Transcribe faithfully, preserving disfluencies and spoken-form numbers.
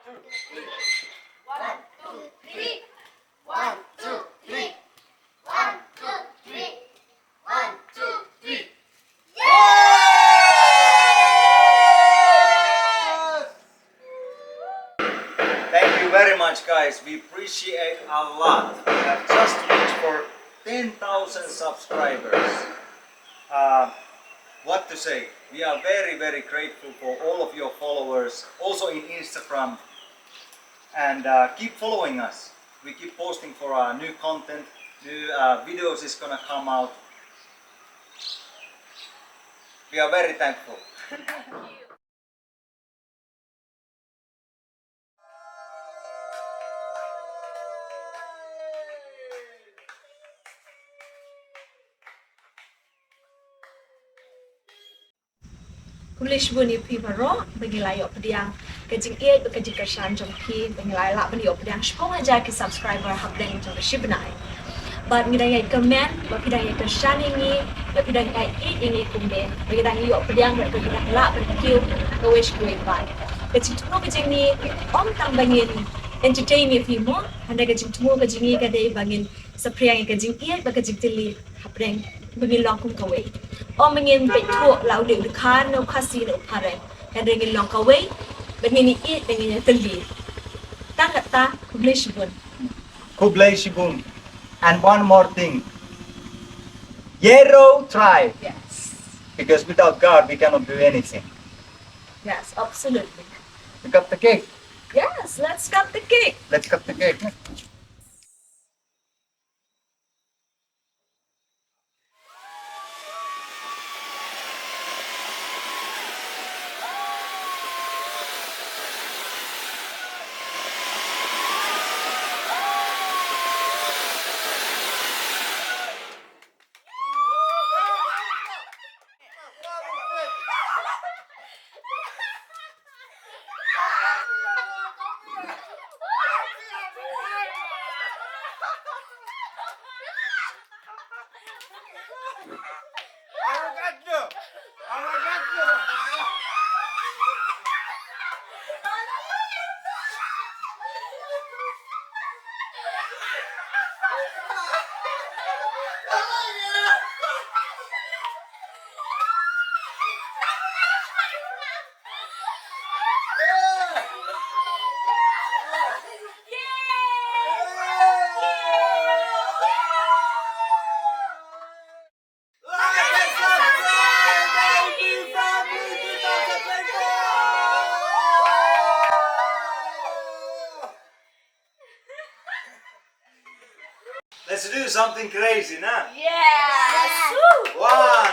One, two, three. One, two, three. One, two, three. One, two, three. Thank you very much, guys. We appreciate a lot. We have just reached for ten thousand subscribers. Uh, what to say? We are very, very grateful for all of your followers, also in Instagram. And uh, keep following us. We keep posting for our new content. New uh, videos is gonna come out. We are very thankful. Khublei shibun ïa phi baroh ba ngi la ïoh pdiang ka jingïeit bad ka jingkyrshan jong phi, ba ngi la lah ban ïoh pdiang shiphew hajar ki subscriber hapdeng jong ka shi bnai. Bad ngi dang ïai kyrmen ba phi dang ïai kyrshan ïa ngi, ba phi dang ïai ïeit ïa ngi kumne, ba ngi dang ïoh pdiang bad ba ngi dang lah ban kiew kawei sha kawei pat. Ka jingthmu ka jong ngi ym tang ba ngin entertain ïa phi mo, hynrei ka jingthmu ka jong ngi ka dei ba ngin saphriang ïa ka jingïeit bad ka jingtylli hapdeng ba ngin long kum kawei. Ym ba ngin peit thuh la u dei u Dkhar ne u Khasi ne u Phareng, hynrei ngin long kawei bad ngin ïeit bad ngin ïatylli. Tang katta, khublei shibun. Khublei shibun. And one more thing. Ïaroh trai. Yes. Because without God, we cannot do anything. Yes, absolutely. We cut the cake. Yes, let's cut the cake. Let's cut the cake. Let's do something crazy, na? Yes. Wow.